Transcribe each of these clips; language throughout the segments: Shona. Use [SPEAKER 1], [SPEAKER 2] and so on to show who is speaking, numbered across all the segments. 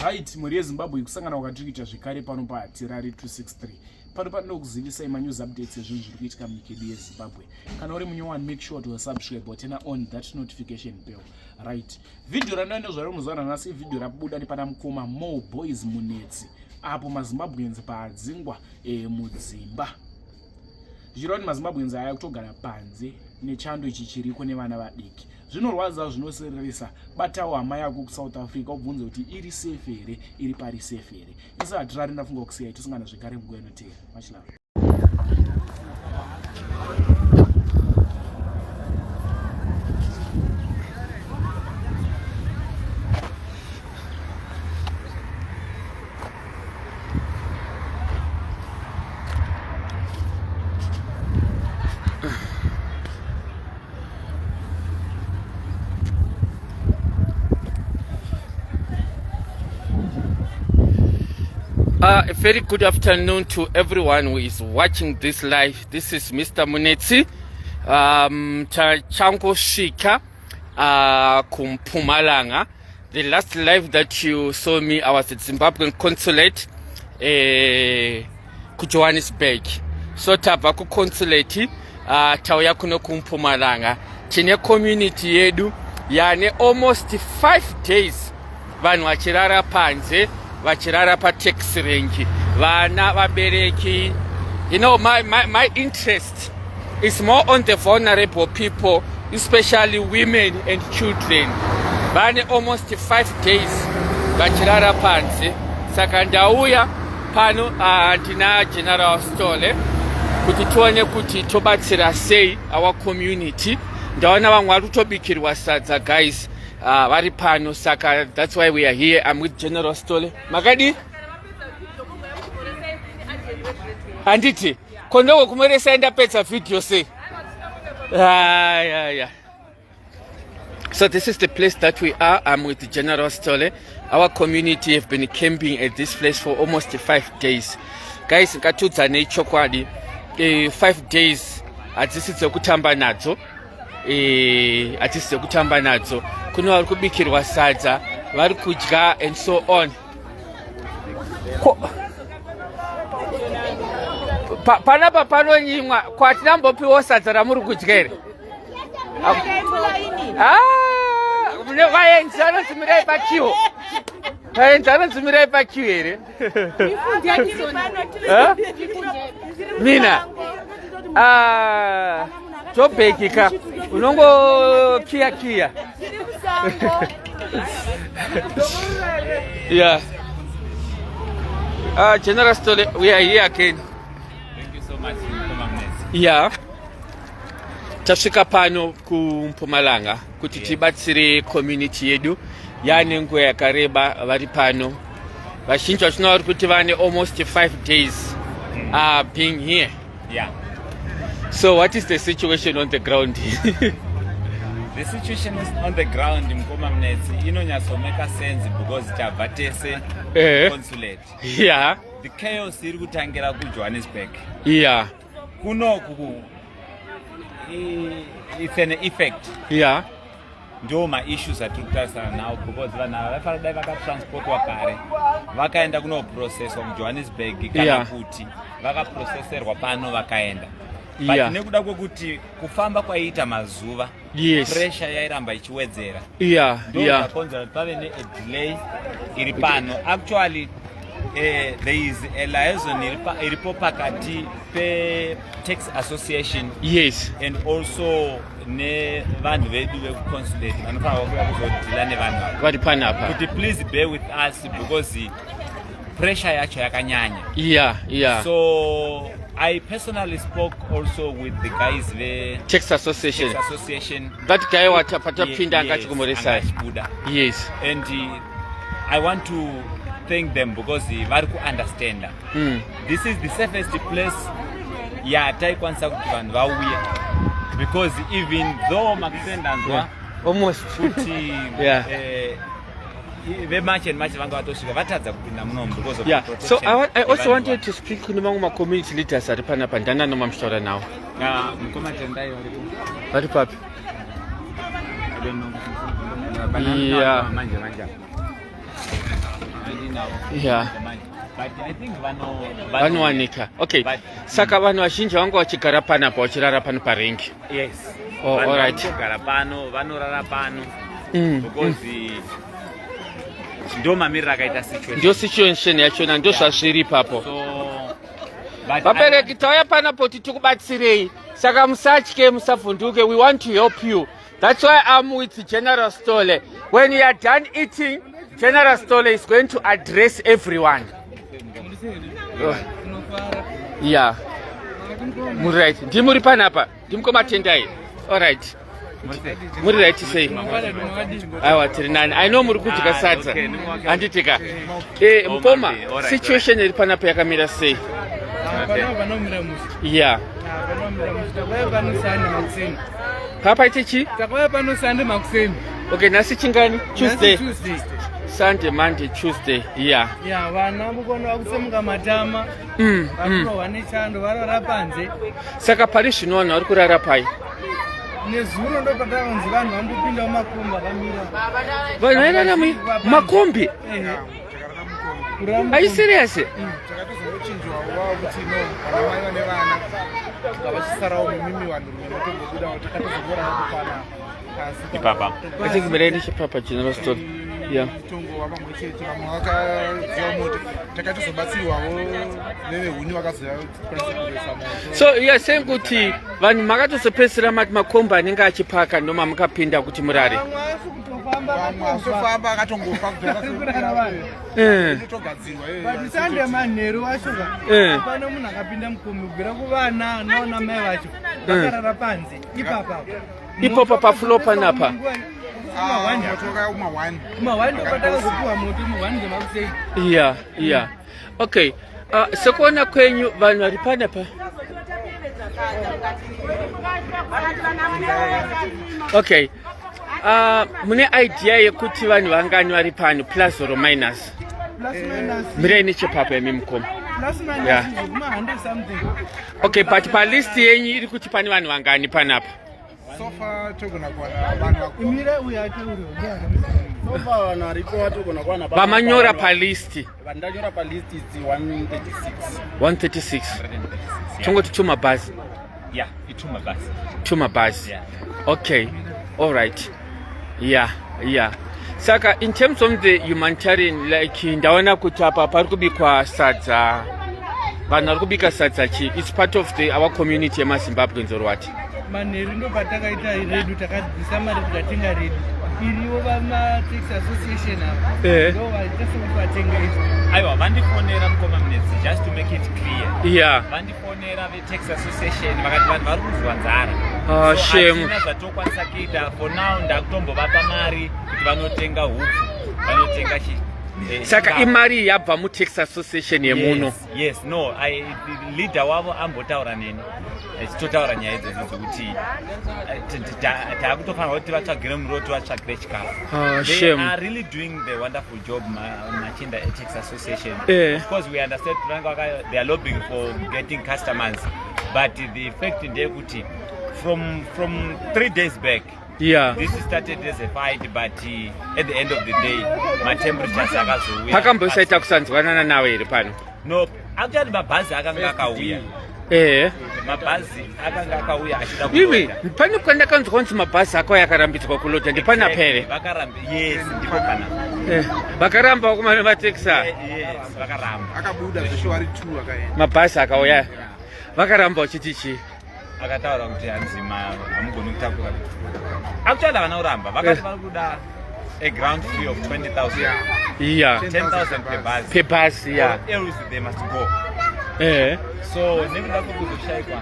[SPEAKER 1] Right, mhuri yeZimbabwe kusangana kwatiri kuita zvekare pano paHatirari 263. Pano patinokuzivisai manews updates ezvinhu zviri kuitika munyika yedu yeZimbabwe. Kana uri munyowani make sure to subscribe or turn on that notification bell. Right. Video randaenda zvaro muzuva ranhasi video rabuda nepana mukoma Mo Boys Munetsi apo maZimbabweans paadzingwa e, mudzimba. Zvichireva kuti maZimbabweans aya kutogara panze nechando ichi chiriko nevana vadiki. Zvinorwadza zvinosiririsa. Batawo hama yako kuSouth Africa ubvunze kuti iri safe here, iri pari safe here. Isu hatirari ndafunga kusiyai tosangana zvekare munguva inoteera. Much love.
[SPEAKER 2] A very good afternoon to everyone who is watching this live. This is Mr. Munetsi. Um, Changosvika kuMpumalanga. The last live that you saw me, I was at Zimbabwean consulate kuJohannesburg. So tabva kuconsulate tauya kuno kuMpumalanga. Tine community yedu yane almost 5 days vanhu vachirara panze, vachirara pataxi rank, vana, vabereki. You know, my interest is more on the vulnerable people, especially women and children. Vane almost 5 days vachirara panze. Saka ndauya pano ndina General Stole kuti tione kuti tobatsira sei our community. Ndaona vamwe vari kutobikirwa sadza guys, vari pano, saka that's why we are here. I'm with General Stole. Makadi? Handiti kondoko kumoresa ndapedza video sei? Yeah. So this is the place that we are. I'm with General Stole. Our community have been camping at this place for almost 5 days. Guys, ngatiudzanei chokwadi. 5 days hadzisi dzekutamba nadzo. Hadzisi dzekutamba nadzo. Kune vari kubikirwa sadza, vari kudya and so on. Panapa panonyimwa kwatinambopiwo sadza ramuri kudya here? Vaenzi vanodzimirai pakiwo, vaenzi vanodzimirai pakiwo here? Mina Jobheki ka unongokiya kiya. Yeah. General Stole, we are here again.
[SPEAKER 3] Thank you so much, Mkoma.
[SPEAKER 2] Yeah. Tasvika pano kuMpumalanga kuti tibatsire community yedu yaane nguva yakareba vari pano. Vazhinji vachina vari kuti vane almost 5 days being here. So what is the situation on the ground?
[SPEAKER 3] The situation is on the ground, Mkoma Mnetsi, inonyatsomeka sense because tabva tese consulate. The chaos iri kutangira kuJohannesburg. Kunoku it's an effect. Ndo maissues atiri kutarisana nawo because vanhu ava vaifanira dai vakatransportwa kare vakaenda kunoprocesswa kuJohannesburg kana kuti vakaproceserwa pano vakaenda. But nekuda kwekuti kufamba kwaiita mazuva, pressure yairamba ichiwedzera, ndo zvakonzera kuti pave neadelay iri pano. Actually, there is a liaison iripo pakati pe-tax association and also nevanhu vedu vekuconsulate vanofanira kuuya kuzodhila nevanhu ava
[SPEAKER 2] vari panapa
[SPEAKER 3] kuti please bear with us because pressure yacho yakanyanya. So I personally spoke also with the guys ve
[SPEAKER 2] Tax Association.
[SPEAKER 3] Tax Association.
[SPEAKER 2] That guy watapatapinda angachikumoresai.
[SPEAKER 3] Angachibuda. And I want to thank them because vari kuunderstanda. This is the safest place yataikwanisa kuti vanhu vauye because even though makusendanzwa
[SPEAKER 2] Almost.
[SPEAKER 3] kuti veMarch and March vanga vatosvika vatadza kupinda munomu because of the
[SPEAKER 2] So
[SPEAKER 3] protection
[SPEAKER 2] I also
[SPEAKER 3] yevanhu.
[SPEAKER 2] wanted to speak kune mamwe macommunity leaders ari panapa. Ndanano mamuchitaura nawo?
[SPEAKER 3] Ah, Mukoma Tendai varipo.
[SPEAKER 2] Vari papi?
[SPEAKER 3] I don't know. Banana manje manje. navo.
[SPEAKER 2] Yeah.
[SPEAKER 3] But I think
[SPEAKER 2] vanowanika. Okay.
[SPEAKER 3] But,
[SPEAKER 2] Saka vanhu vazhinji vanga vachigara panapa, vachirara pano parengi?
[SPEAKER 3] Yes.
[SPEAKER 2] Oh,
[SPEAKER 3] Vanhu
[SPEAKER 2] alright.
[SPEAKER 3] vanotogara pano, vanorara pano because ndo mamiriro akaita situation.
[SPEAKER 2] Ndio situation yachona, ndo zvazviri ipapo.
[SPEAKER 3] So, but
[SPEAKER 2] Vabereki, tauya panapo kuti tikubatsirei, saka musatye, musavhunduke. We want to help you. That's why I'm with General Stole. When you are done eating, General Stole is going to address everyone. Oh. Yeah, muri right? Ndimuri panapa, ndimukomatendai. Alright, muri right sei? Aiwa, tiri nani. I know muri kudya
[SPEAKER 3] Ah,
[SPEAKER 2] sadza.
[SPEAKER 3] okay,
[SPEAKER 2] Handitika eh,
[SPEAKER 3] Oh,
[SPEAKER 2] mukoma,
[SPEAKER 3] Mami, alright,
[SPEAKER 2] situation iri panapa yakamira sei?
[SPEAKER 4] Pano panomira musha. Panomira musha. Takauya pano Sunday makuseni.
[SPEAKER 2] Papaite chi?
[SPEAKER 4] Takauya pano Sunday makuseni.
[SPEAKER 2] Okay, nhasi chingani? Tuesday?
[SPEAKER 4] Nhasi Tuesday.
[SPEAKER 2] Sunday, Monday, Tuesday, yeah.
[SPEAKER 4] Ya, vana mukona vakusemuka matama. Vakurohwa nechando, varara panze.
[SPEAKER 2] Saka pari zvino vanhu vari kurara pai?
[SPEAKER 4] Nezuro ndo patakanzi vanhu vambopinda mumakombi vakamira.
[SPEAKER 2] Vanhu vairara mumakombi?
[SPEAKER 4] Ehe. Kurara
[SPEAKER 2] Are you
[SPEAKER 4] mukombi.
[SPEAKER 2] serious?
[SPEAKER 5] Takatozongochinjwawo wava kuti no, vana mai vane vana ngavachisarawo, mumimi vanhurume motongobudawo. Takatozongorara kupana pasi.
[SPEAKER 3] Ipapa.
[SPEAKER 2] I think mirai nechepapa, General Story, yeah.
[SPEAKER 5] Tongova pamwe chete, vamwe vakadziva moto. Takatozobatsirwawo nevehuni, vakazoya tikwanise kuvesa moto.
[SPEAKER 2] So you are saying kuti vanhu makatozopedzisira mati makombi anenge achipaka ndo mamukapinda kuti murare?
[SPEAKER 4] Vamwe asi kutofamba.
[SPEAKER 5] Vamwe asofamba, akatongofa.
[SPEAKER 4] Kurara vanhu.
[SPEAKER 5] Togadzirwa.
[SPEAKER 4] But Sunday manheru acho ka, hapana munhu akapinda mukombi, kubvira kuvana naona mai vacho, vakarara panze ipapa.
[SPEAKER 2] Ipopa pafloor panapa?
[SPEAKER 5] Moto wakauma 1.
[SPEAKER 4] Kuma1 ndopatakazopiwa moto, mu1 dzemakusei.
[SPEAKER 2] Yeah, okay. Sekuona kwenyu, vanhu vari panapa, okay, mune idea yekuti vanhu vangani vari pano, plus or minus?
[SPEAKER 4] Plus minus.
[SPEAKER 2] Mirai nechepapa yemi, mukoma.
[SPEAKER 4] Plus minus kuma 100 something.
[SPEAKER 2] Okay, but palist yenyu iri kuti pane vanhu vangani panapa?
[SPEAKER 5] So far togona kuwana vanhu
[SPEAKER 4] Imire uyo ateuriwo.
[SPEAKER 6] So far vanhu varipo vatogona kuwana
[SPEAKER 2] Vamanyora palist?
[SPEAKER 6] Vandanyora palist is 136.
[SPEAKER 2] 136, tongoti two mabhazi?
[SPEAKER 3] Yeah, ituma basi.
[SPEAKER 2] Two mabhazi.
[SPEAKER 3] Yeah.
[SPEAKER 2] Okay, all right, yeah. Saka in terms of the humanitarian, like ndaona kuti apa pari kubikwa sadza, vanhu vari kubika sadza chi, it's part of the our community yemaZimbabweans or what?
[SPEAKER 4] Manheru ndo patakaita redu, takabvisa mari tikatenga redu. Iriwo vamataxi association ava ndo vaita sekuti vatenga izvi.
[SPEAKER 3] Aiwa, vandifonera, mukoma Munetsi, just to make it clear. Vandifonera vetaxi association, vakati vanhu vari kunzwa nzara.
[SPEAKER 2] Ah,
[SPEAKER 3] So
[SPEAKER 2] shame.
[SPEAKER 3] hatina zvatokwanisa kuita for now. Ndakutombovapa mari kuti vanotenga hupfu, vanotenga chi
[SPEAKER 2] Saka
[SPEAKER 3] chikafu.
[SPEAKER 2] imari yabva mutaxi association yemuno?
[SPEAKER 3] Yes, no, leader wavo ambotaura neni, achitotaura nyaya idzodzo dzekuti taakutofanira kuti tivatsvagire muriwo, tivatsvagire chikafu.
[SPEAKER 2] Ah,
[SPEAKER 3] They
[SPEAKER 2] shame.
[SPEAKER 3] are really doing the wonderful job, machinda etaxi association. Of course we understand vanenge they are lobbying for getting customers, but the fact ndeyekuti from 3 days back, this started as a fight, but at the end of the day matemperatures akazouya.
[SPEAKER 2] Pakambosaita kusanzwanana nawo here pano?
[SPEAKER 3] No, actually mabhazi akanga akauya. Mabhazi akanga akauya achida
[SPEAKER 2] Ivi
[SPEAKER 3] kulodha.
[SPEAKER 2] pane kwandakanzwa kunzi mabhazi akauya akarambidzwa kulodha, ndipanapa here?
[SPEAKER 3] Vakaramba, yes, ndipo pana.
[SPEAKER 2] Vakaramba vakomana vematekisi?
[SPEAKER 3] Yes, vakaramba.
[SPEAKER 5] Akabuda zveshuwa ari 2 akaenda.
[SPEAKER 2] Mabhazi akauya vakaramba uchiti chii?
[SPEAKER 3] Akataura kuti hanzi hamugoni kutakura. Actually havana kuramba, vakati vari kuda a ground fee of 20,000. 10,000 per bus.
[SPEAKER 2] Per bus, yeah.
[SPEAKER 3] Or else they must go. So nekuda kwekuzoshayikwa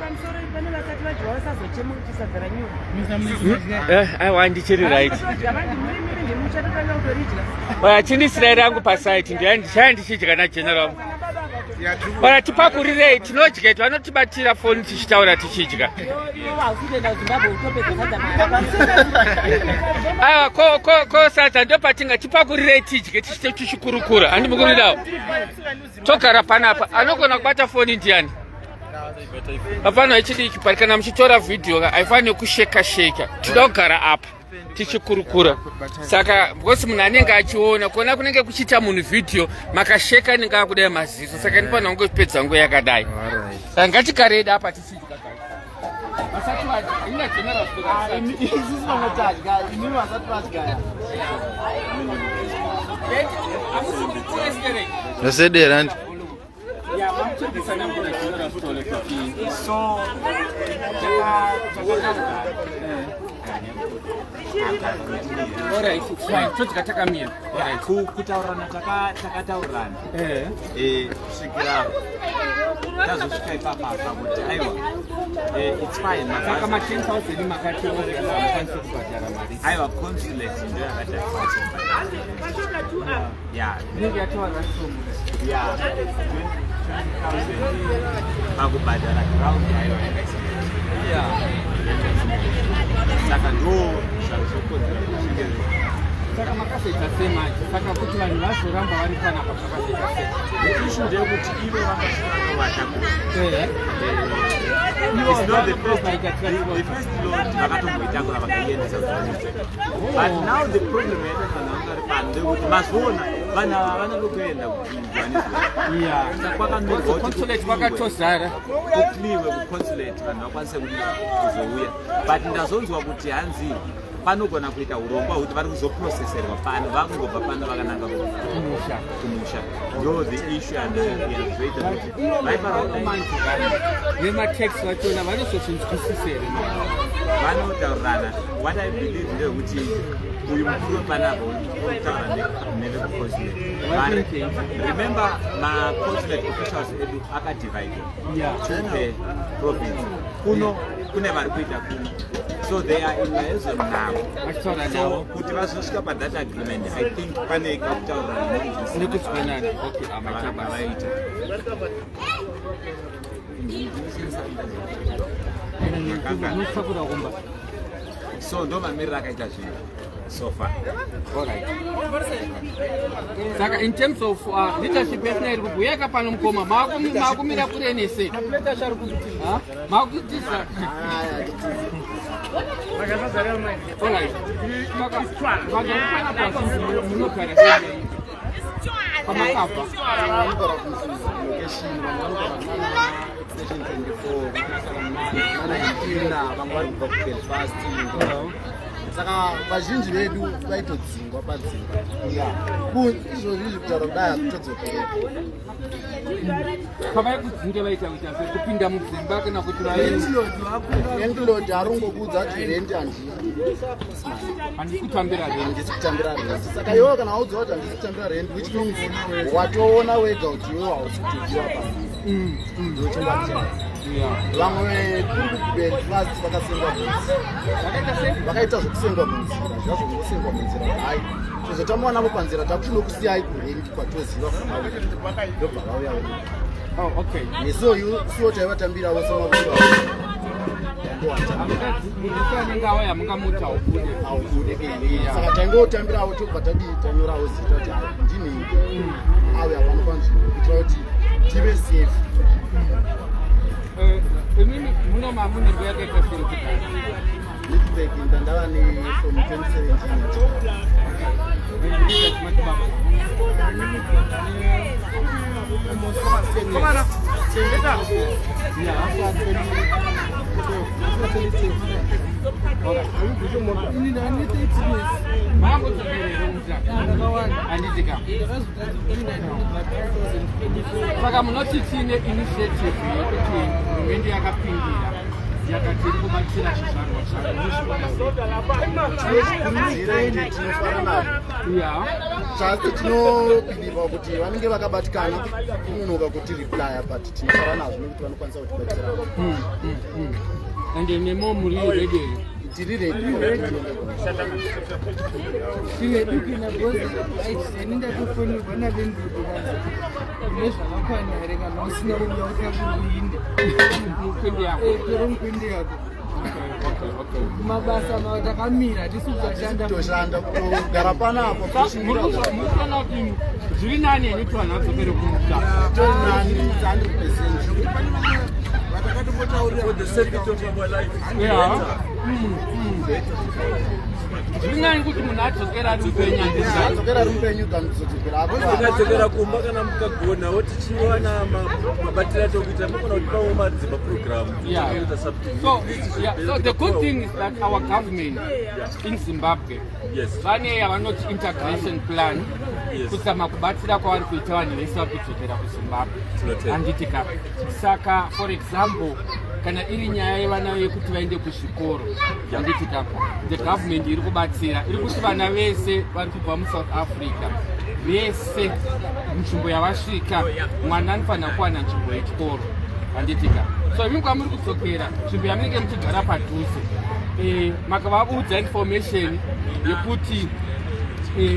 [SPEAKER 7] Pane vasati vadyiwa, vasazochema kuti sadza ranyura.
[SPEAKER 2] Aiwa, ndichiri right.
[SPEAKER 7] Vatodya vanti muri miri ndimuchatotanga kutoridya.
[SPEAKER 2] Oya, chindisirai rangu pasaiti, ndichaya ndichidya nageneral. Ora, tipakurirei, tinodya, vanotibatira foni tichitaura tichidya.
[SPEAKER 7] Iwe hausi kuenda kuZimbabwe utopedza sadza mahara.
[SPEAKER 2] Aiwa, ko sadza ndopatinga tipakurirei tidye tichikurukura, handimukurirawo togara panapa. Anogona kubata foni ndiani? Hapana, ichidiki pari kana muchitora vhidhiyo ka, haifaniri kusheka sheka, tinoda kugara apa. Tichikurukura saka because munhu anenge achiona kuona kunenge kuchiita munhu vhidhiyo makasheka anenge akudai maziso, saka ndipana kungopedza nguva yakadai. Saka ngatikareda apa tichidya vasati vadya ina general.
[SPEAKER 6] Isusu vanotadya, inini vasati vadya.
[SPEAKER 8] Nasedera ndi.
[SPEAKER 2] Ya, mamuchedesana general Sithole kuti
[SPEAKER 3] So
[SPEAKER 2] Alright, it's fine. Todya takamira. Alright.
[SPEAKER 3] Kutaurirana takataurirana kusvikira tazosvika ipapa apa kuti aiwa, it's fine.
[SPEAKER 2] Saka
[SPEAKER 3] mabhazi
[SPEAKER 2] ma 10,000 makati mukwanise kubhadhara mari?
[SPEAKER 3] Aiwa, consulate ndo yakati hatikwanisi kubhadhara, ya.
[SPEAKER 2] Inenge yatova ransom.
[SPEAKER 3] Ya, 20,000 pakubhadhara ground, aiwa, yakaisika. Saka ndo zvazokonzera kuti zvinge
[SPEAKER 2] Saka makazoita sei manje? Saka kuti vanhu vazoramba vari panapa, zvakazoita sei?
[SPEAKER 3] The issue ndeyekuti ivo vakasvika It's not the first, the first lot vakatomboitakura vakaiendesa Johannesburg. But now the problem yaita vanhu vanga vari pano ndeyekuti mazoona vanhu ava havana kwekuenda kuJohannesburg. Saka kwakamirwa kuti
[SPEAKER 2] Consulate kwakatozara.
[SPEAKER 3] Kuclearwe kuconsulate, vanhu vakwanise kuti kuzouya, but ndazonzwa kuti hanzi panogona kuita urongwa hwekuti vari kuzoproceserwa pano, vakungobva pano vakananga
[SPEAKER 2] kumusha.
[SPEAKER 3] Kumusha. Ndo the issue yandazoita kuti vaifanira
[SPEAKER 2] Manje vemataxi vachona vanozozvinzwisisa here?
[SPEAKER 3] Vanotaurirana. What I believe ndeyekuti uyu mukuru wepanapa urikutaura nevekuconsulate. Remember, maconsulate officials edu akadivided two per province. Kuno kune vari kuita kuno, so they are in liaison navo.
[SPEAKER 2] Vachitaura
[SPEAKER 3] So
[SPEAKER 2] navo.
[SPEAKER 3] kuti vazosvika pathat agreement, I think pane kakutaurirana.
[SPEAKER 2] Nekuzwanana. Okay, amaita basa.
[SPEAKER 3] Vaita.
[SPEAKER 2] Unosakura kumba.
[SPEAKER 3] So ndo mamiriro akaita zvinhu so far.
[SPEAKER 2] Alright. Saka in terms of leadership yasina iri kubhuyaka pano, mukoma, maakumira kure nese. Ha? Maakutiza. Alright. Saka vanhu vari panapa munogara sei pamakabva?
[SPEAKER 6] Vanogara kulocation, vamwe vanogara kunana Extension 24, vamwe vanoona vamwe vari kubva kuBelfast. Saka vazhinji vedu vaitodzingwa padzimba. Izvozvi izvi kutaura kudai hakutodzokereka.
[SPEAKER 2] Pavai kudzinge vaita kuita sei? Kupinda mudzimba kana kuti vai
[SPEAKER 6] Landlord arongokuudza kuti rendi handii.
[SPEAKER 2] Handisi kutambira rendi.
[SPEAKER 6] Handisi kutambira rendi. Saka iwewe kana waudziwa kuti handisi kutambira rendi, which means watoona wega kuti iwewe hausi kutodiwa pano. Ndochokwadi chacho. Vamwe kuri kuBelfast vakasengwa munzira, vakaita zvekusengwa munzira, zviva zvongosengwa munzira. Hai, sezvo tamuwanavo panzira, takuchinokusiyai kurendi kwatoziva kwamauya, ndobva vauya.
[SPEAKER 2] Oh, okay.
[SPEAKER 6] Nesuwo suwo taivatambirawo semaviro.
[SPEAKER 2] Munhu anenge auya mungamuti aubude.
[SPEAKER 6] Aubude. Saka taingotambirawo, tobva tadii, tanyorawo zita kuti hai, ndini auya pano panzvimbo, kuitira kuti tive safe.
[SPEAKER 2] Imimi muno mamune nguva yakaita sei kugara?
[SPEAKER 6] Midburg ndandava ne from 2017.
[SPEAKER 2] Madzibaba.
[SPEAKER 5] Komana, chengeta.
[SPEAKER 4] Ini ndane 30 years.
[SPEAKER 2] Maambodzokerere muchaka?
[SPEAKER 4] Ndakawanda.
[SPEAKER 2] Handitika.
[SPEAKER 4] Ndakazotadza kubva 2024.
[SPEAKER 2] Saka munoti tiine initiative yekuti hurumende yakapindira, yakati iri kubatsira zvizvarwa zvayo, munozviona sei?
[SPEAKER 6] Tinozvikurudzira ende tinofara nazvo. Just tinobelieva kuti vanenge vakabatikana kunonoka kuti replya, but tinofara nazvo nekuti vanokwanisa kutibatsira.
[SPEAKER 2] Ende nemo muri ready here?
[SPEAKER 6] Tiri ready.
[SPEAKER 4] Tine duki nabhozi. Ini ndatofonirwa nalandlord, une zvakakwana here kana usina kuuya utakuri kuinde.
[SPEAKER 2] Mukwende yako.
[SPEAKER 4] Toro mukwende yako. Kumabasa mavo takamira, hatisi kutoshanda.
[SPEAKER 6] Kutoshanda, kutogara panapa.
[SPEAKER 2] Muri kuona kuti zviri nani here kuti vanhu vadzokere kumusha?
[SPEAKER 6] Titori nani 100%.
[SPEAKER 9] For the safety of our life.
[SPEAKER 2] Zviri nani kuti munhu adzokera ari mupenyu.
[SPEAKER 6] Adzokera ari mupenyu than kuzodzokera
[SPEAKER 8] akadzokera kumba kana mukagona wotichiwana mabatiro acho kuita mukona kuti pawo mari dzemaprogramu.
[SPEAKER 2] So, yeah, so the good thing is that our government in Zimbabwe vane yavanoti integration plan kuzama kubatsira kwavari kuita vanhu vese vari kudzokera kuZimbabwe, handiti ka? Saka for example, kana iri nyaya yevana yekuti vaende kuzvikoro, handiti ka, the government iri kubatsira, iri kuti vana vese vari kubva muSouth Africa vese, nzvimbo yavasvika, mwana anofanira kuwana nzvimbo yechikoro, handiti ka? So imi kwamuri kudzokera, nzvimbo yamunenge muchigara padhuze, makavaudza information yekuti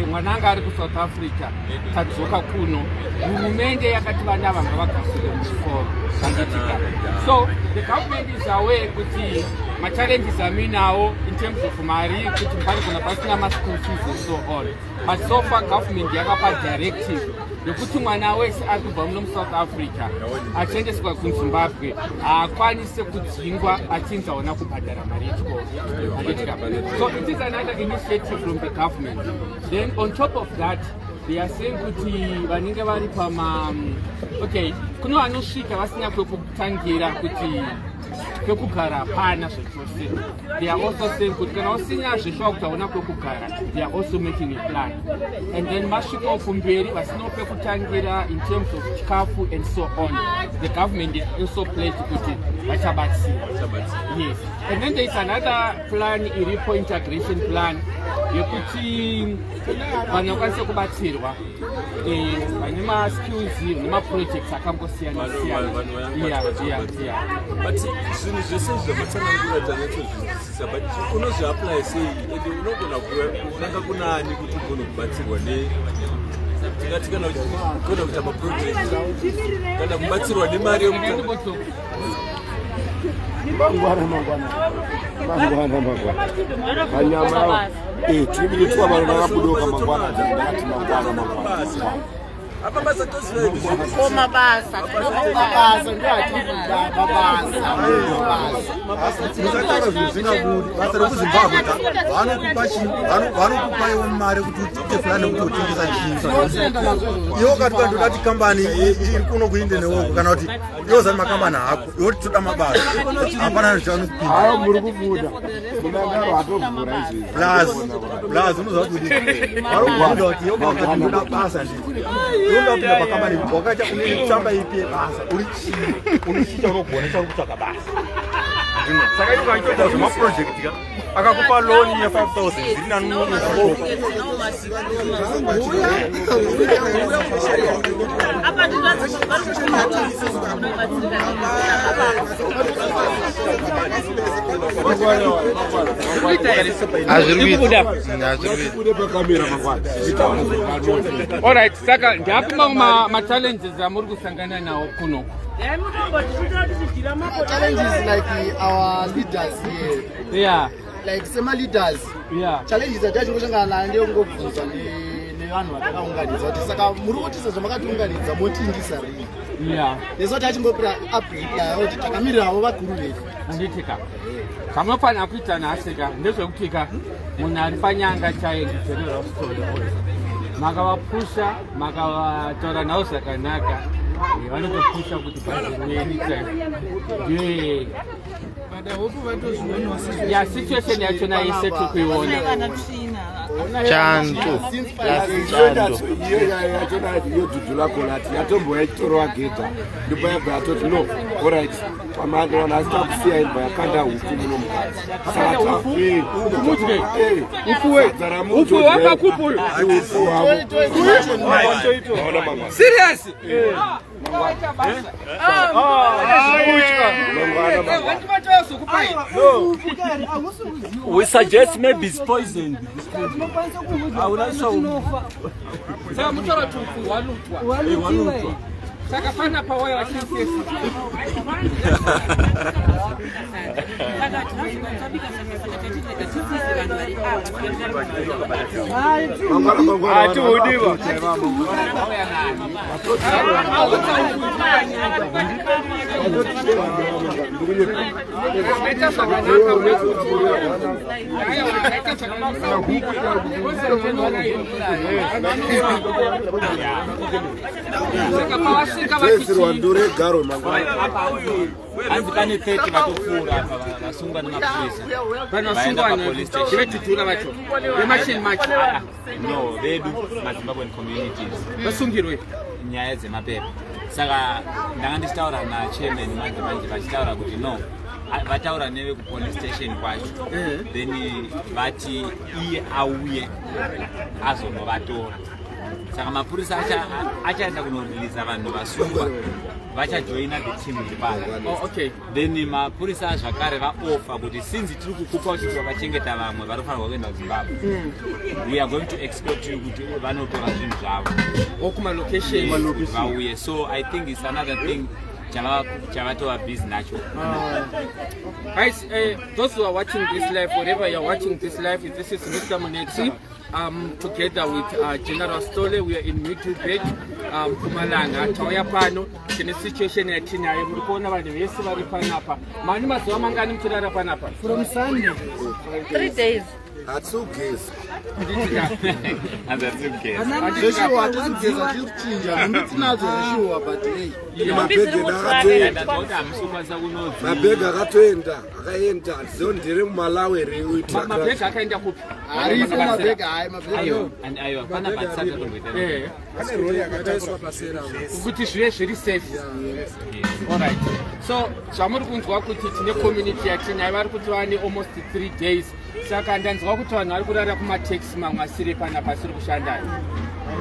[SPEAKER 2] mwana anga ari kuSouth Africa, tadzoka kuno, hurumende yakati vana vanga vagashire muchikoro, handiti ka? So the government is aware kuti machallenges amuinawo in terms of mari, kuti panogona pasina maschool fees and so on, but so far government yakapa directive yekuti mwana wese ari kubva muno muSouth Africa achiendeswa kuZimbabwe haakwanisi kudzingwa achinzi hauna kubhadhara mari yechikoro, handiti ka? So it is another initiative from the government. Then on top of that, they are saying kuti vanenge vari pama, okay, kuno vanosvika vasina kwekutangira, kuti kwekugara hapana zvachose, they are also saying kuti kana usina zveshuwa kuti hauna kwekugara, they are also making a plan. And then masvikawo kumberi vasinawo pekutangira in terms of chikafu and so on, the government also pledged kuti vachabatsira. Yes, and then there is another plan iripo, integration plan, yekuti vanhu vakwanise kubatsirwa, vane maskills nemaprojects akangosiyana siyana. Yeah.
[SPEAKER 8] But zvinhu zvese izvi zvamatsanangura tanyatsozvinzwisisa, but unozviapply sei ende unogona kunanga kunani kuti ugone kubatsirwa ne, tingati kana ugona kuita maproject kana kubatsirwa nemari yemuta?
[SPEAKER 9] Mangwana, mangwana, mangwana, mangwana panyama tiri twa vanhu vakabudoka mangwana. Ndakati mangwana, mangwana.
[SPEAKER 8] Apa basa toziva.
[SPEAKER 7] Ko mabasa?
[SPEAKER 6] Mabasa ndo atiri kuda, mabasa, mabasa.
[SPEAKER 10] Musataura zvinhu zvisingabudi. Basa rekuZimbabwe ka, vanokupa chi, vanokupa iwo mari kuti uite plan yekuti utengesa chii.
[SPEAKER 6] Tinotenda nazvo izvozvo.
[SPEAKER 10] Iwo kati kandoda kuti kambani iri kuno kuinde newoko, kana kuti iwo zani makambani hako, iwo kuti toda mabasa, hapana zvaanokupinda.
[SPEAKER 9] Hayo muri kubuda, munangaro atovhura izvezvi.
[SPEAKER 10] Plus unoziva kuti vari kubvunza kuti iwo wakati ndoda basa, ndi unoda kupinda pakambani, wakaita une tsamba ipi yebasa, uri chii, une chii chaunogona chauri kutsvaga basa? Saka iwo kaitoita zvemaproject ka, akakupa loan ye5000, zviri nani unozvikopa.
[SPEAKER 7] Apa vari kubatsirika.
[SPEAKER 2] Hazviri kubuda.
[SPEAKER 9] Bude pakamera mangwana.
[SPEAKER 2] Alright, saka ndapi mamwe machallenges amuri kusangana nawo kunoku?
[SPEAKER 6] Challenges like our leaders here, like sema-leaders, challenges atachingosangana nayo ndeyekungobvunzwa nevanhu vatakaunganidza kuti saka muri kuti sezvo makatiunganidza motiindisa rini? Nesu tachingopira apreply kuti takamirirawo vakuru vedu.
[SPEAKER 2] Handitika zvamunofanira kuita nhasi ka ndezvekuti ka munhu ari panyanga chaiye ndiGeneral Sithole. Makavapusha, makavataura navo zvakanaka, vanotopusha kuti bhazi riuye anytime. Ndiyo ya situation yachona yese tiri kuiona.
[SPEAKER 11] Chando, chando.
[SPEAKER 9] Iyo yachona yodhudhula kolati yatomboya ichitorova gedha, ndipo yabva yatoti no, alright, vanhu asi takusiya imbwa yakanda huku muno mukati.
[SPEAKER 2] Saka mudye upfu wakakupa uyu.
[SPEAKER 9] Ufu hwavo.
[SPEAKER 2] Serious?
[SPEAKER 9] Mangwana, mangwana.
[SPEAKER 8] We suggest maybe it's poisoned. Hauna
[SPEAKER 2] Saka mutaura kuti upfu hwalutwa?
[SPEAKER 8] Hwalutwa.
[SPEAKER 2] Saka pana pawaya vachisesa.
[SPEAKER 10] Atiudiwa.
[SPEAKER 9] Toisirwa nduru yegaro mangwana.
[SPEAKER 3] Hanzi pane 30 vatopfuura apa vasungwa nemapurisa.
[SPEAKER 2] Vanhu vasungwa veTudula vacho vemachine macho.
[SPEAKER 3] No, vedu maZimbabwean communities
[SPEAKER 2] vasungirwe
[SPEAKER 3] nyaya dzemapepa. Saka ndanga ndichitaura nachairman manje manje vachitaura kuti no, vataura nevekupolice station kwacho, then vati iye auye azonovatora. Saka mapurisa achaenda kunoreleasa vanhu vasungwa, vachajoina the team iri pano.
[SPEAKER 2] Oh, okay.
[SPEAKER 3] Then mapurisa zvakare vaoffer kuti since tiri kukupa uchiti wakachengeta vamwe vari kufanirwa kuenda kuZimbabwe, we are going to expect you kuti vanotora zvinhu zvavo
[SPEAKER 2] Okumalocation.
[SPEAKER 3] Yes, vauye. So I think it's another thing chavatova busy nacho.
[SPEAKER 2] Guys, those who are watching this live, wherever you're watching this live, this is Mr. Munetsi. Together with General Stole, we are in Middelburg, Mpumalanga. Tauya pano, tine situation yatinayo. Muri kuona vanhu vese vari panapa. Mani mazuva mangani muchirara panapa?
[SPEAKER 4] From Sunday.
[SPEAKER 7] 3 days.
[SPEAKER 9] Hatisi kugeza.
[SPEAKER 3] Hanzi hatisi kugeza.
[SPEAKER 6] Zveshuwa hatisi kugeza, tiri kuchinja nhumbi tinadzo zveshuwa, but hey.
[SPEAKER 9] Mabhegi edu akatoenda.
[SPEAKER 3] Ndazoti hamusi kukwanisa kunodzi.
[SPEAKER 9] Mabhegi akatoenda, akaenda. Hatizivo ndere muMalawi here.
[SPEAKER 2] Mabhegi akaenda kupi?
[SPEAKER 6] Aripo mabhegi, hayi, mabhegi.
[SPEAKER 3] Aiwa, aiwa, pana patisati tatomboita.
[SPEAKER 5] Pane rori yakataiswa pasera.
[SPEAKER 2] Kuti zvive zviri safe. Alright, so zvamuri kunzwa kuti tine community yatinayo vari kuti vane almost 3 days. Saka ndanzwa kuti vanhu vari kurara kumataxi, mamwe asiri panapa, asiri kushandayo.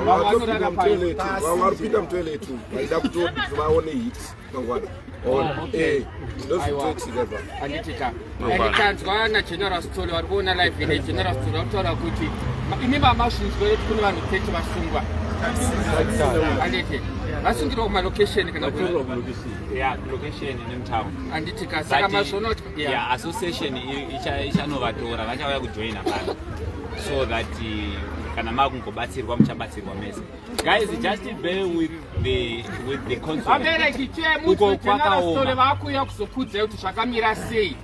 [SPEAKER 2] Vamwe vanorara
[SPEAKER 9] Vamwe vari kupinda mutoilet umu, vaida kutoti vaone heat mangwana.
[SPEAKER 2] Oh, okay.
[SPEAKER 9] Ndozvitoitika ipapo.
[SPEAKER 2] Handitika, and tanzwa naGeneral Stole, vari kuona live ine General Stole vari kutaura kuti imi mamazvinzwa kuti kune vanhu 30 vasungwa, handiti? Vasungirwa kumalocation kana kuti?
[SPEAKER 3] Yeah, location nemutown.
[SPEAKER 2] Handitika, saka mazvoona kuti
[SPEAKER 3] yeah, association ichanovatora, vachauya kujoina pano so that kana makungobatsirwa muchabatsirwa mese. Guys, just bear with the consulate.
[SPEAKER 2] Vabereki,
[SPEAKER 3] Uko
[SPEAKER 2] chemuti General Stole
[SPEAKER 3] kwakaoma.
[SPEAKER 2] vakuuya kuzokuudzai kuti zvakamira sei.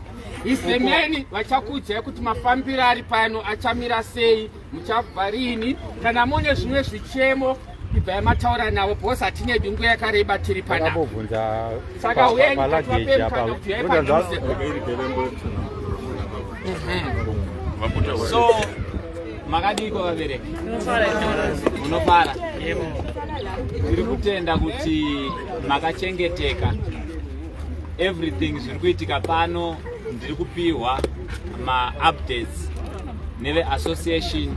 [SPEAKER 2] Isemeni vachakuudzai kuti mafambiro ari pano achamira sei, muchabva rini. Kana mune zvimwe zvichemo, ibvai mataura navo, because hatinedi nguva yakareba tiri panapa.
[SPEAKER 10] Akambobvunza
[SPEAKER 2] Saka uyai
[SPEAKER 10] paluggage
[SPEAKER 2] tivape
[SPEAKER 10] apa.
[SPEAKER 2] mukana kuti uyai padhuze.
[SPEAKER 3] So makadiko vabereki? Munofara? Tiri kutenda kuti makachengeteka. Everything zviri kuitika pano, ndiri kupiwa maupdates neveassociation.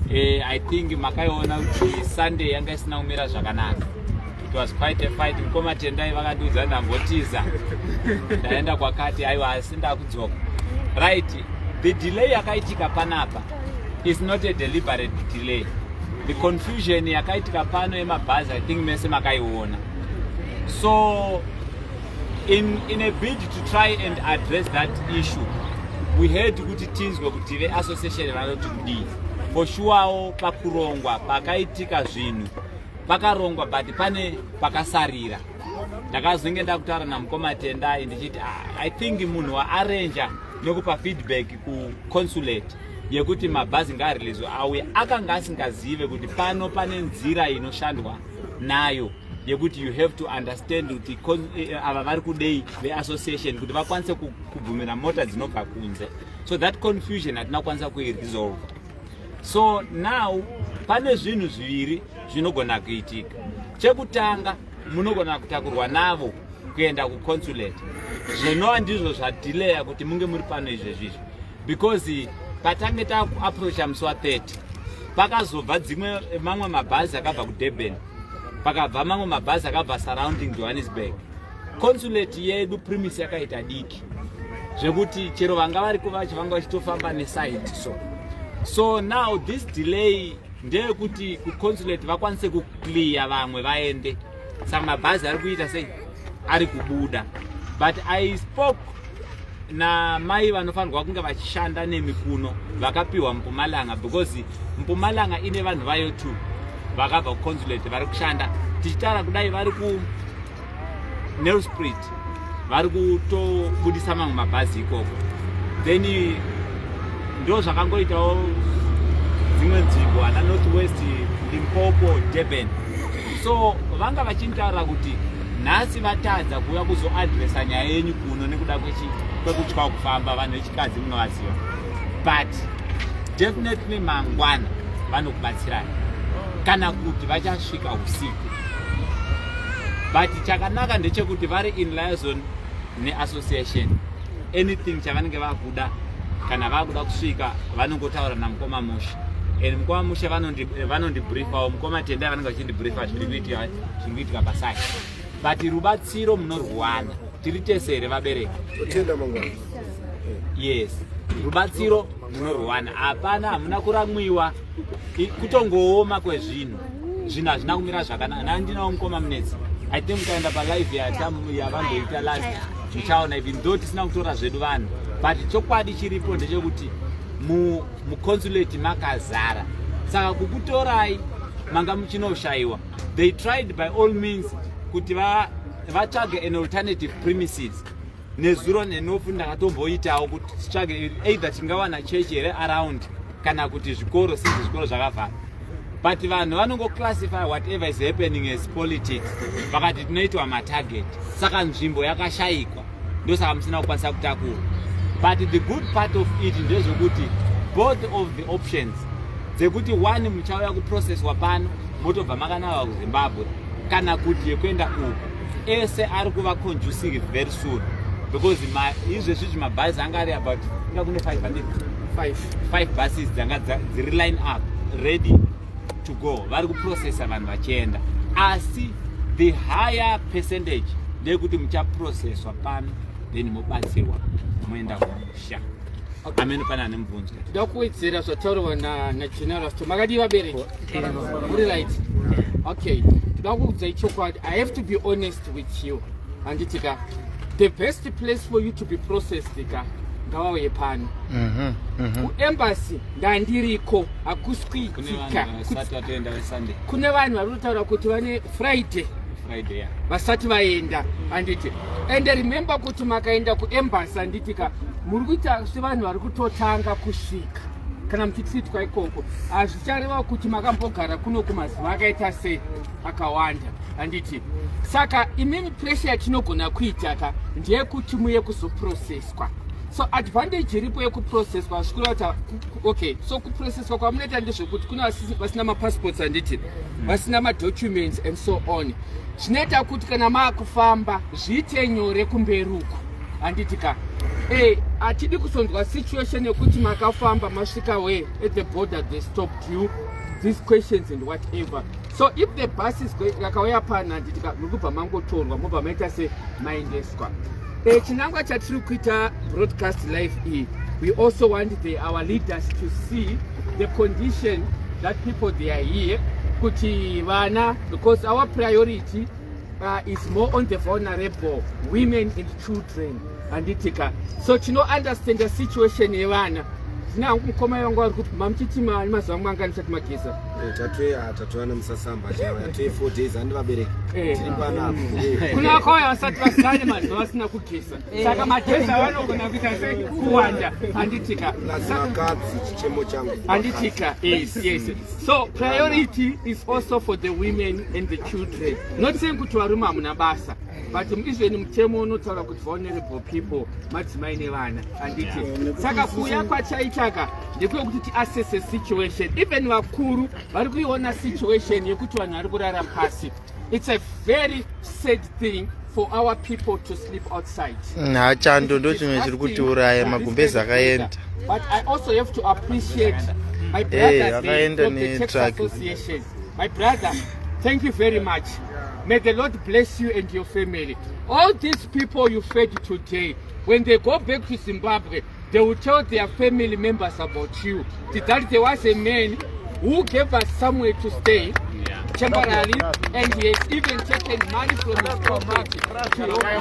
[SPEAKER 3] I think makaiona kuti Sunday yanga isina kumira zvakanaka. It was quite a fight. Mukoma Tendai vakandiudza, ndambotiza, ndaenda kwakati, aiwa, asi ndakudzoka. Right, the delay yakaitika panapa is not a deliberate delay. The confusion yakaitika pano yemabhazi, I think mese makaiona. So in a bid to try and address that issue, we had kuti tinzwe kuti veassociation vanoti kudii. For surewo pakurongwa pakaitika zvinhu pakarongwa, but pane pakasarira. Ndakazonge ndakutaura namukoma Tendai ndichiti, "Ah, I think munhu waarranger nekupa feedback kuconsulate yekuti mabhazi ngaareleaswe auye, akanga asingazive kuti pano pane nzira inoshandwa nayo yekuti you have to understand kuti ava vari kudei veassociation kuti vakwanise kubvumira mota dzinobva kunze." So that confusion hatina kukwanisa kuiresolve. So now pane zvinhu zviviri zvinogona kuitika. Chekutanga, munogona kutakurwa navo kuenda kuconsulate, zvinova ndizvo zvadelayer kuti munge muri pano izvezvizvi, because patange takuapproacha musi wa30, pakazobva dzimwe mamwe mabhazi akabva kuDurban, pakabva mamwe mabhazi akabva surrounding Johannesburg. Consulate yedu premise yakaita diki zvekuti chero vanga vari kuvacho vanga vachitofamba neside. So now this delay ndeyekuti kuconsulate vakwanise kuclear vamwe vaende. Saka mabhazi ari kuita sei? Ari kubuda. But I spoke namai vanofanirwa kunge vachishanda nemi kuno vakapiwa Mpumalanga, because Mpumalanga ine vanhu vayo two vakabva kuconsulate vari kushanda. Tichitaura kudai, vari ku Nelspruit, vari kutobudisa mamwe mabhazi ikoko. Then ndo zvakangoitawo dzimwe nzvimbo, ana North West, Limpopo, Durban. So vanga vachinitaurira kuti nhasi vatadza kuuya kuzoadresa nyaya yenyu kuno nekuda kwekutya kufamba, vanhu vechikadzi munovaziva, but definitely mangwana vanokubatsirai kana kuti vachasvika usiku. But chakanaka ndechekuti vari in liaison neassociation. Anything chavanenge vakuda, kana vakuda kusvika, vanongotaura namukoma Mushe, and mukoma Mushe vanondibriefawo, mukoma Tendai vanenge vachindibriefa zviri kuitika pasai. But rubatsiro munorwana, tiri tese here vabereki?
[SPEAKER 9] Totenda mangwana.
[SPEAKER 3] Yes, rubatsiro munorwana, hapana, hamuna kuramwiwa. Kutongooma kwezvinhu, zvinhu hazvina kumira zvakanaka. Nandinawo mukoma Munetsi. I think mukaenda palive yavamboita last, muchaona, even though tisina kutora zvedu vanhu, but chokwadi chiripo ndechekuti muconsulate makazara, saka kukutorai manga muchinoshayiwa. They tried by all means kuti vatsvage an alternative premises. Nezuro nenofu ndakatomboitawo kuti titsvage either tingawana chechi here around kana kuti zvikoro, since zvikoro zvakavhara. But vanhu vanongoclassify whatever is happening as politics, vakati tinoitwa matarget, saka nzvimbo yakashayikwa, ndosaka musina kukwanisa kutakura. But the good part of it ndezvekuti both of the options dzekuti one, muchauya kuprocesswa pano motobva makanava kuZimbabwe, kana kuti yekuenda uku, ese ari kuva conducive very soon, because izvezvizvi mabhazi anga ari about, inga kune 500 five buses dzanga dziri line up ready to go, vari kuprocessa vanhu vachienda. Asi the higher percentage ndeyekuti muchaprocesswa pano, then mobatsirwa moenda kumusha. Amene pane ane mubvunzo?
[SPEAKER 2] Toda kuwedzera zvataurwa naGeneral Sto. Makadii vabereki? Muri right? Okay, toda kuudzai chokwadi. I have to be honest with you, handiti ka? The best place for you to be processed ka, ngavauye pano. Kuembassy ndandiriko, hakusi
[SPEAKER 3] Kune
[SPEAKER 2] kuitika.
[SPEAKER 3] vanhu vasati vatoenda veSunday.
[SPEAKER 2] Kune vanhu vari kutaura kuti vane Friday
[SPEAKER 3] Friday, yeah.
[SPEAKER 2] vasati vaenda, handiti? And remember kuti makaenda kuembassy, handiti ka, muri kuita sevanhu vari kutotanga kusvika. Kana muchitreatwa ikoko, hazvichareva kuti makambogara kuno kumazuva akaita sei akawanda, handiti? Saka imimi, pressure yatinogona kuita ka ndeyekuti muye kuzoprocesswa. So advantage iripo yekuprocesswa, zvikureva kuti okay, so kuprocesswa kwamunoita ndezvekuti kuna vasina mapassports, handiti, vasina madocuments and so on. Zvinoita kuti kana maakufamba zviite nyore kumberi uku, handiti ka? Hatidi kuzonzwa situation yekuti makafamba, masvika way at the border, they stopped you, these questions and whatever. So if the bus is yakauya pano, handiti ka, muri kubva mangotorwa, mobva maita se maendeswa. Chinangwa chatiri kuita broadcast live iyi, we also want our leaders to see the condition that people they are here, kuti vana, because our priority is more on the vulnerable women and children, handiti ka? So tino understand the situation yevana. Zvina hangu mukoma vangu vari kuti mamuchiti mani mazuva mangani musati mageza?
[SPEAKER 9] Tatoya nemusasamba chaiva, yatoye 4 days, handi vabereki? Tiri panapa.
[SPEAKER 2] Kuna vakauya vasati vasane mazuva vasina kugeza, saka mageza avanogona kuita sei kuwanda, handitika?
[SPEAKER 9] Plus vakadzi, chichemo changu.
[SPEAKER 2] Handitika? Yes, so priority is also for the women and the children. Not saying kuti varume hamuna basa, but even mutemo unotaura kuti vulnerable people madzimai nevana, handiti? Saka kuuya kwachaitaka ndekwekuti tiassesse situation. Even vakuru vari kuiona situation yekuti vanhu vari kurara pasi. It's a very sad thing for our people to sleep outside.
[SPEAKER 11] Ha, chando ndo chimwe chiri kutiuraya, magumbezi akaenda.
[SPEAKER 2] But I also have to appreciate my brother
[SPEAKER 11] akaenda
[SPEAKER 2] from the Tax
[SPEAKER 11] netruck.
[SPEAKER 2] Association. My brother, thank you very much. May the Lord bless you and your family. All these people you fed today, when they go back to Zimbabwe, they will tell their family members about you, that there was a man who gave us somewhere to stay. temporarily and he has even taken money from his pocket to help us.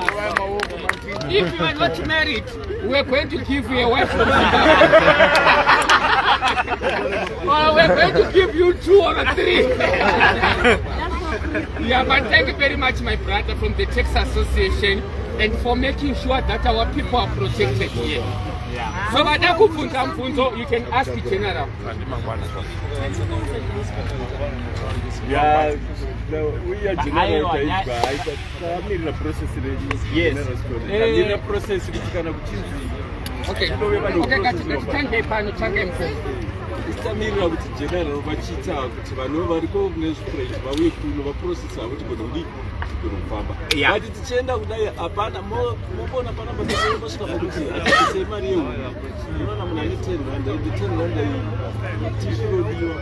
[SPEAKER 2] If you are not married, we are going to give you a wife from Zimbabwe. Or we are going to give you two or three. Yeah, but thank you very much, my brother from the Taxi Association, and for making sure that our people are protected here. So vada kubvunza mubvunzo, you can ask the general.
[SPEAKER 8] Uya general taibva tamirira process redu, process kuti kana kuchinzi
[SPEAKER 2] Okay, ngatitange pano, tange mubvunzo.
[SPEAKER 8] Tamirira kuti general vachiita kuti vanhu variko nezviproject vauye kuno vaprocess avo, tigone kudii, tigone kufamba. But tichienda kudai hapana. Mobona panapa pasvika pakuti hatibvisei mari yehuku. Unoona munhu ane 10 rand, ende 10 rand iyi tisvinodiwa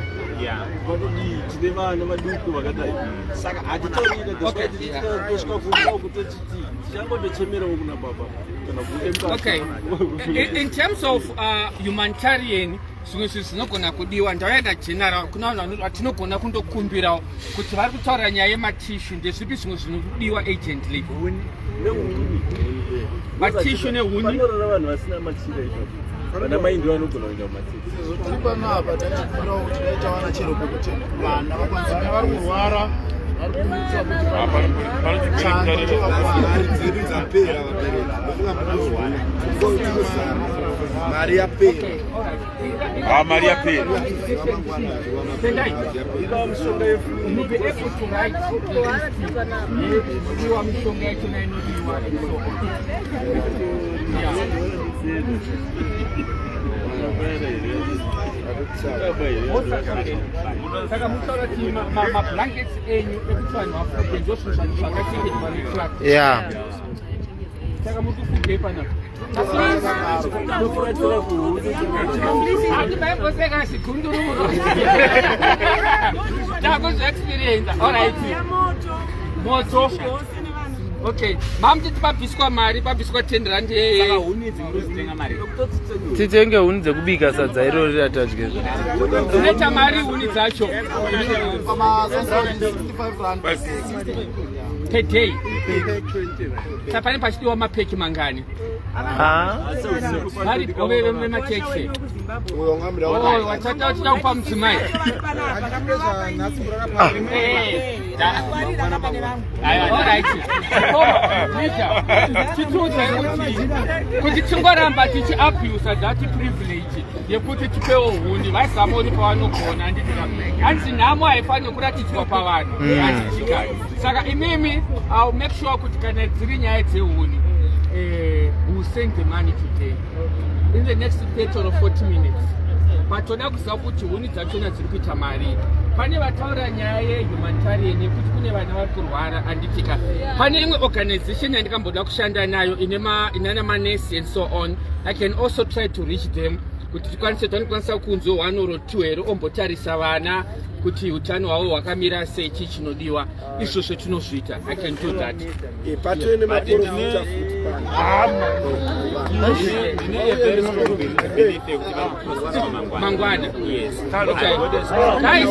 [SPEAKER 8] vanodii? Tine vana vaduku vakadai, saka hatitaurika. Tosvika kumba kutotiti tichangotochemerawo kuna baba kana.
[SPEAKER 2] Okay, in terms of humanitarian, zvimwe zvinhu zvinogona kudiwa, ndauya general, kuna vanhu vatinogona kundokumbirawo kuti vari kutaura nyaya yematissue. Ndezvipi zvimwe zvinodiwa urgently? Matissue nehuni.
[SPEAKER 8] Panorara vanhu vasina machira ipapo, vana mai ndo vanogona kuenda kumatisi.
[SPEAKER 6] Sezvo tiri panapa, tachikumbirawo kuti dai tawana chero pekuti vana vakwanise,
[SPEAKER 5] vari kurwara, vari kunetsa kuti chando chovakwana.
[SPEAKER 9] Mari dzedu dzapera, vabereki, ndofunga munozwana, tinozama, mari yapera.
[SPEAKER 12] Ah, mari yapera.
[SPEAKER 2] You'll be able to write the list inodiwa, mishonga yachona inodiwa and so on. Yeah. Okay. Saka mutaura kuti mablankets enyu ekuti vanhu vafuge, ndozvinhu zvakachengetwa netruck. Saka muri kufugei panapa? Hati maimboseka zigundururo, takuzviexperienza. Alright, moto. Okay, mamutiti pabviswa mari, pabviswa 10 rand.
[SPEAKER 3] Saka huni idzi munodzitenga mari?
[SPEAKER 11] Titenge huni dzekubika sadza irori ratadye.
[SPEAKER 2] Dzinoita mari huni dzacho?
[SPEAKER 6] Pama65 rand.
[SPEAKER 2] Per day. Saka pane pachidiwa mapeki mangani? Vari vemateksi wachata uchida kupa mudzimai. Alright, titiudzai kuti tingoramba tichiabusa that privilege yekuti tipewo huni, vaizamaoni pavanogona. Handitika hanzi nhamo haifaniri kuratidzwa pavanhu. Handitika saka imimi, I'll make sure kuti kana dziri nyaya dzehuni, we'll send the money today in the next 30 or 40 minutes. But toda kuziva kuti huni dzachona dziri kuita mari. Pane vataura nyaya yehumanitarian yekuti kune vana vari kurwara, handitika? Pane imwe organization yandikamboda kushanda nayo inana manesi and so on. I can also try to reach them kuti tikwanise, tanokwanisa kunzwe one or two here ombotarisa vana kuti utano hwavo hwakamira sei, chii chinodiwa. Izvozvo tinozviita, I can do that.
[SPEAKER 9] Patove nemaprofita futi.
[SPEAKER 3] Ndine a very strong belief yekuti vari kuprocesswa mangwana.
[SPEAKER 2] Mangwana.
[SPEAKER 3] Yes.
[SPEAKER 2] Okay. Guys,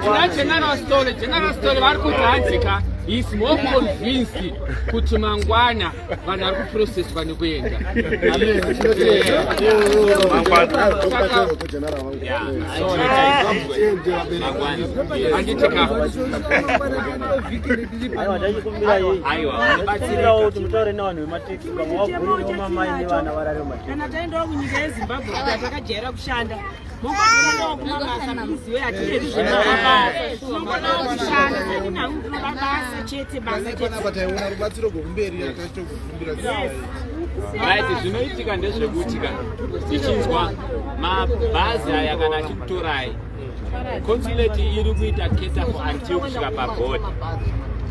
[SPEAKER 2] tina General Story. General Story vari kuti hanzika is more convinced kuti mangwana vanhu vari kuprocesswa nekuenda. Saka- Handitika.
[SPEAKER 3] Aiwa,
[SPEAKER 13] Aiwa, kuti mutaure nevanhu vemateksi, vamwe vagurire mamai nevana varare mumateksi.
[SPEAKER 7] Kana taendawo kunyika yeZimbabwe kuti takajaira kushanda, mongotiendawo kumabasa please. Hatideri zvemabasa, tinongodawo kushanda. Sendinhangu ndinoda basa chete, basa chete.
[SPEAKER 5] Panapa taiona rubatsiro rwekumberi, tachitokukumbira.
[SPEAKER 3] Right, zvinoitika ndezvekuti kana tichinzwa mabhazi aya kana achikutorai, consulate iri kuita cater for until kusvika pabhodha.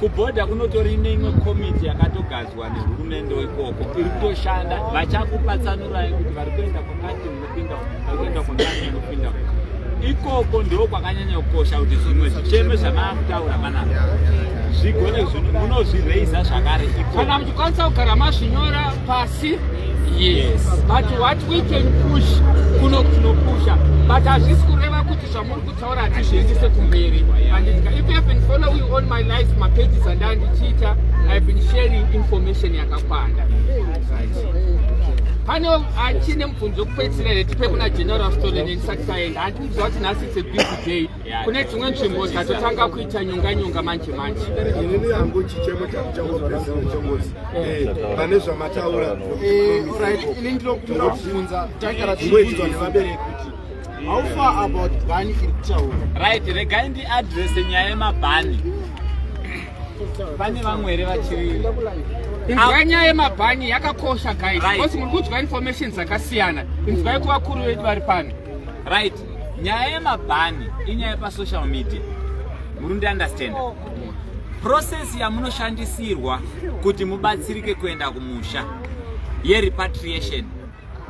[SPEAKER 3] Kubhodha kunotori neimwe komiti yakatogadzwa nehurumende ikoko iri kutoshanda, vachakupatsanurai kuti vari kuenda kwakati munopinda, vari kuenda kwakati munopinda. Ikoko ndo kwakanyanya kukosha kuti zvimwe zvicheme zvamaakutaura panapa zvigone munozvireisa zvakare ikoko.
[SPEAKER 2] Kana muchikwanisa kugara mazvinyora pasi, yes. But what we can push kuno, tinopusha, but hazvisi kureva kuti kuti zvamuri kutaura hatizviendese kumberi. Handitika if you have been following on my life mapages andaa ndichiita, I've been sharing information yakakwana. Pane achine mubvunzo wekupedzisira here tipe kuna General Stolen ndisati taenda. Handikuziva kuti nhasi it's a busy day. Kune dzimwe nzvimbo dzatotanga kuita nyonga nyonga manje manje.
[SPEAKER 9] Inini hangu chichemo changu changopedzisira chongozi eh, pane zvamataura.
[SPEAKER 6] Eh, right, ini ndinokumbira kubvunza, tagara tichibvunzwa nevabereki kuti how far about bani iri kutaura.
[SPEAKER 3] Right, regai ndiadrese nyaya yemabhani. Pane vamwe here vachiri
[SPEAKER 2] Inzwai nyaya yemabhani yakakosha guys. Because muri kudya information dzakasiyana. Inzwai kuvakuru vedu vari pano.
[SPEAKER 3] Right, nyaya yemabhani inyaya yepasocial media. Muri kundiunderstanda? Process yamunoshandisirwa kuti mubatsirike kuenda kumusha yerepatriation,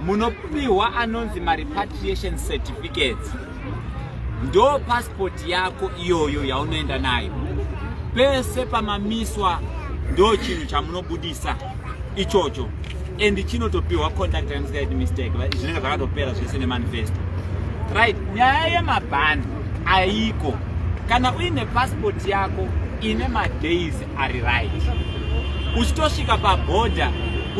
[SPEAKER 3] munopiwa anonzi marepatriation certificates. Ndo passport yako iyoyo yaunoenda nayo pese pamamiswa, ndo chinhu chamunobudisa ichocho and chinotopiwa conductor musingaiti mistake, zvinenge zvakatopera zvese nemanifesto. Right, nyaya yemabhani aiko. Kana uine passport yako ine madays ari right, uchitosvika pabhodha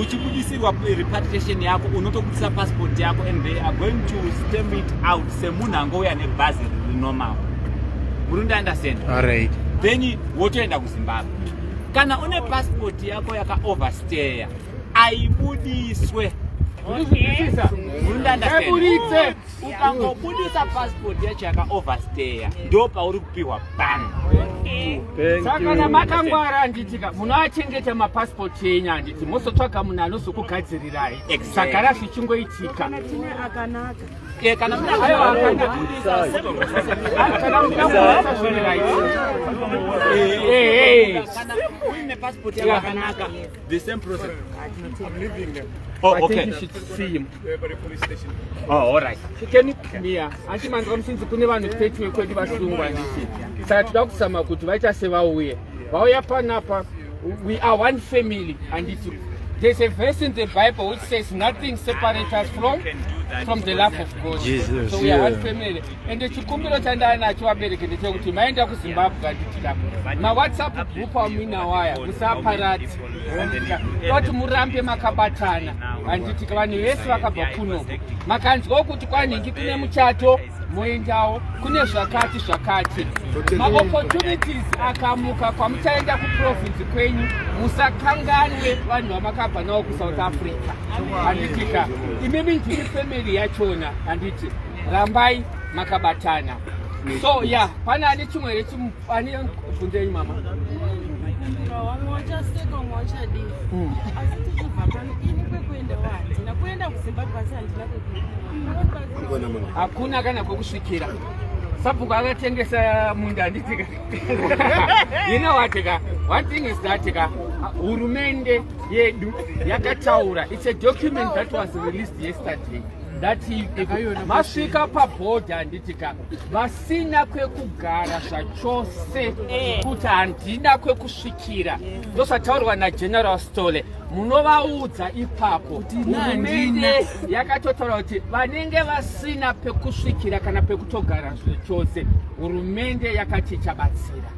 [SPEAKER 3] uchibudisirwa repatriation yako, unotobudisa passport yako and they are going to stamp it out semunhu angouya nebhazi riri normal. Muri kundiunderstand?
[SPEAKER 11] Alright.
[SPEAKER 3] Then wotoenda kuZimbabwe. Kana une passport yako yakaoverstaya, aibudiswe.
[SPEAKER 2] Aiburitse.
[SPEAKER 3] Ukangobudisa passport yacho yakaoverstaya, ndo pauri kupiwa ban.
[SPEAKER 2] Saka kana makangwara, handitika munoachengeta mapasipoti enyu, handiti mozotsvaga munhu anozokugadzirirai. Zvagara zvichingoitika.
[SPEAKER 7] Kana tine akanaka.
[SPEAKER 3] Kana
[SPEAKER 2] Aiwa, kana muda kuisa zviri right.
[SPEAKER 3] Kana uine passport yako yakanaka, the same process.
[SPEAKER 5] I'm leaving them.
[SPEAKER 3] Oh,
[SPEAKER 2] I
[SPEAKER 3] okay.
[SPEAKER 2] think you should see him.
[SPEAKER 5] Every police station.
[SPEAKER 3] Oh, all right.
[SPEAKER 2] Can you mia achimanzwa muchinzi kune vanhu 30 vekwedu vasungwa, handiti? Saka toda kuzama kuti vaita sevauye vauya panapa. We are one family, handiti? There's a verse in the Bible which says nothing separates us from the love of God.
[SPEAKER 11] Jesus,
[SPEAKER 2] So we are one family. Ende chikumbiro chandanacho vabereki ndechekuti maenda kuZimbabwe, handitika maWhatsApp group amuinawo aya musaparadzi, kuti murambe makabatana, handitika? Vanhu vese vakabva kuno, makanzwawo kuti kwanhingi kune muchato, moendawo kune zvakati zvakati. Maopportunities akamuka kwamuchaenda kuprovince kwenyu, musakanganwe vanhu vamakabva navo kuSouth Africa, handitika? Imimi ndiri family yachona, handiti? Rambai makabatana. So yeah, pane ane chimwe here ane bvunzo yenyu, mama?
[SPEAKER 7] Vamwe vachaseka, vamwe vachadii, asi tichibva pano ini kwekuendawo handina kuenda kuZimbabwe, asi handina kwekuenda.
[SPEAKER 2] Hakuna kana kwekusvikira. Sabhuku akatengesa munda, handitika? You know what ka, one thing is that ka, hurumende yedu yakataura. It's a document that was released yesterday that masvika pabhodha, handitika, vasina kwekugara zvachose, kuti handina kwekusvikira, ndozvataurwa naGeneral Stole. Munovaudza ipapo. Hurumende yakatotaura kuti vanenge vasina pekusvikira kana pekutogara zvachose, hurumende yakati ichabatsira.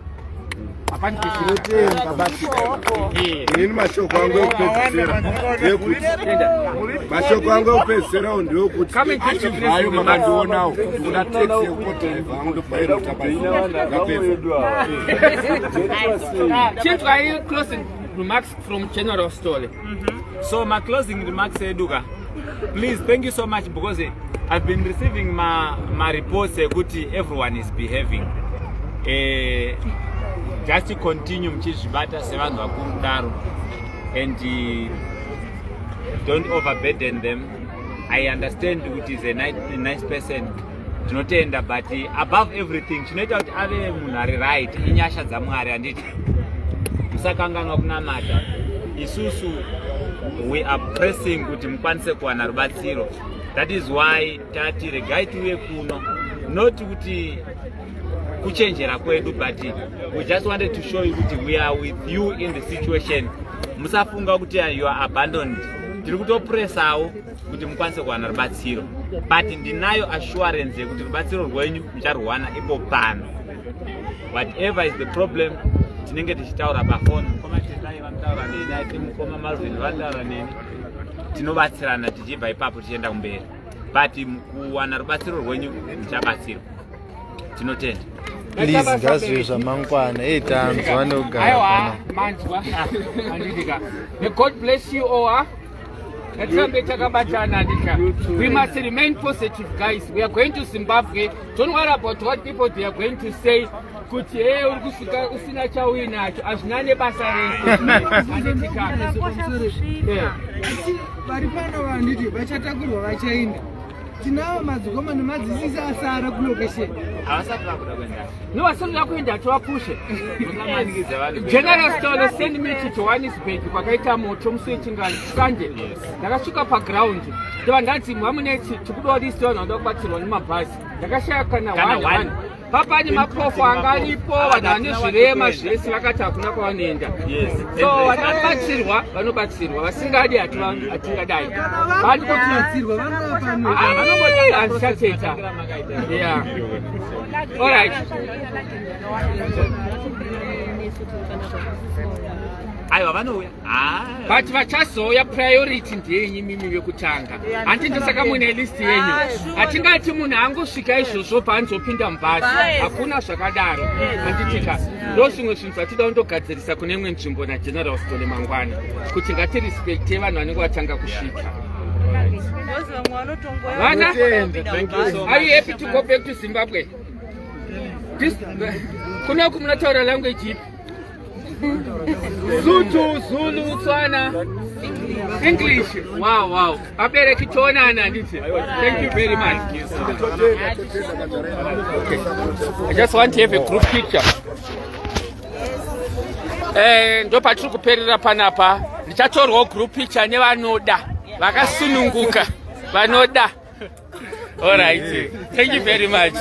[SPEAKER 9] Inini mashoko angu ekupedzisira ndeyekuti, mashoko angu ekupedzisirawo ndeyekuti ayo makandionawo kuda taxi yekukodhiraivha angu ndobhaira kuti.
[SPEAKER 2] Chinzwai closing remarks from General Stole.
[SPEAKER 3] So my closing remarks edu ka, please, thank you so much because I've been receiving my reports ekuti everyone is behaving. Just continue muchizvibata sevanhu vakuru kudaro and don't overburden them. I understand kuti is a nice person, tinotenda, but above everything chinoita kuti ave munhu ari right inyasha dzaMwari, handiti? Musakanganwa kunamata. Isusu we are pressing kuti mukwanise kuwana rubatsiro. That is why tati regai tiuye kuno, not kuti kuchenjera kwedu, but we just wanted to show you kuti we are with you in the situation. Musafunga kuti you are abandoned. Tiri kutopresawo kuti mukwanise kuwana rubatsiro. But ndinayo assurance yekuti rubatsiro rwenyu mucharwana ipo pano. Whatever is the problem, tinenge tichitaura pafoni. Mukoma Tendai vanotaura neni, ati mukoma Malvin vanotaura neni, tinobatsirana tichibva ipapo tichienda kumberi. But kuwana rubatsiro rwenyu muchabatsirwa. Tinotenda.
[SPEAKER 11] Please, ngazvive zvamangwana. Ei, tanzwa nekugara
[SPEAKER 2] Aiwa,
[SPEAKER 11] pana.
[SPEAKER 2] manzwa. Handiti. May God bless you all. Ah. Ngatirambe takabatana, handiti. We must remain positive, guys. We are going to Zimbabwe. Don't worry about what people they are going to say. Kuti hey, uri kusvika usina chauinacho, hazvina nebasa rese. Handiti ka. Yeah.
[SPEAKER 4] Asi vari pano vanditi vachatakurwa vachaenda. Tinawo madzikoma nemadzisisi asara kulocation.
[SPEAKER 3] Havasati vakuda kuenda.
[SPEAKER 2] No, vasati vakuenda, tovapushe.
[SPEAKER 3] Musamanikidza vanhu kuenda.
[SPEAKER 2] General Stolo send me to Johannesburg kwakaita moto musi wechingani Sunday. Ndakasvika paground ndobva ndanzi mamunetsi tikudawo list vanhu vanoda kubatsirwa nemabhazi. Ndakashaya kana
[SPEAKER 3] Kana
[SPEAKER 2] one
[SPEAKER 3] one.
[SPEAKER 2] one. Papani mapofu anga aripo, vanhu vane zvirema zvese vakati hakuna kwavanoenda. So vanobatsirwa vanobatsirwa, vasingadi hatingadai. Vari kuti
[SPEAKER 4] Batsirwa vanouya pano.
[SPEAKER 2] Handichateita. Yeah. All right.
[SPEAKER 3] Aiwa, vanouya. Ah.
[SPEAKER 2] But vachazouya, priority ndeyenyu imimi vekutanga, handi? Ndosaka mune list yenyu. Hatingati munhu angosvika izvozvo paanzopinda mubhasi, hakuna zvakadaro, handitika? Ndo zvimwe zvinhu zvatida kundogadzirisa kune imwe nzvimbo naGeneral Stole mangwana, kuti ngatirespecte vanhu vanenge vatanga kusvika. Vana, are you happy to go back to Zimbabwe? Kunoku munotaura language ipi? Sotho, Zulu, Tswana, English? Wow. Abereki, toonana, handiti? Thank you very much. Okay. I just want to have a group picture. Ndo patiri kuperera panapa. Ndichatorwawo group picture nevanoda, vakasununguka, vanoda. All right. Thank you very much.